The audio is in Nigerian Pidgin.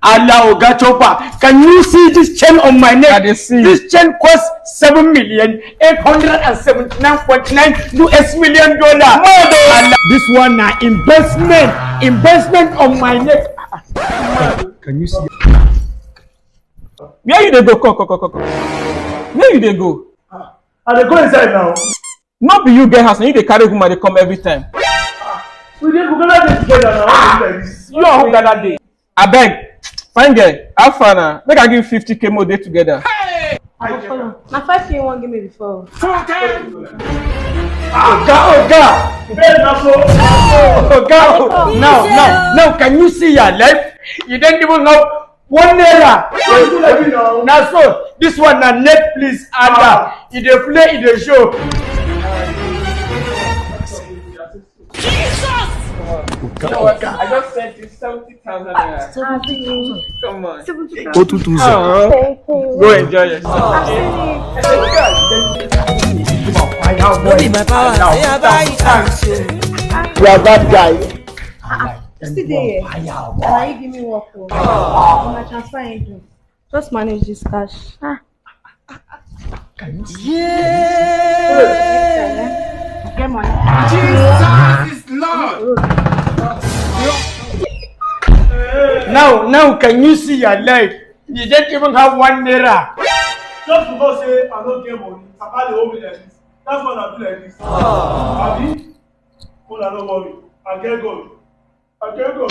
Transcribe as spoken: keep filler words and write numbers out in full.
Allah, Oga Chopper, can you see this chain on my neck? I dey see. This chain costs seven million eight hundred and seventy-nine point nine U S million dollar. Mad o. Allah, this one na investment, investment on my neck. Can you see? Where you dey go? Come, come, come, come, come. Where you dey go? I dey go inside now. No be you get house, na you dey carry woman dey come every time. We dey go gather dey together now. How you like this? You and who gather dey? Abeg, fine girl, how far na? Make I give you fifty K, make we dey together. Na five K you wan give me before. Oga, oga. Hey, na so. Oga, now, now, now, can you see your life? You don't even have one naira. Why you do like this now? Na so, this one na Netflix, and, uh, e dey play, e dey show. Jesus! Come on. You know what? I just sent you seventy thousand naira. Come on. Go two two zero. Thank you. Go enjoy yourself. I've seen it. No be my power, say I buy it, thanks, yo. You are that guy. You still dey here? And na you give me work o. Na transfer you do. Just manage this cash. Ah. Can you see? Yeah. Get money. Jesus is Lord. Now, now, can you see your life? You don't even have one naira. Just because say I no get money, Papa dey hold me like this. That's why I do like this. Abi? Una no worry. I get God. I get God.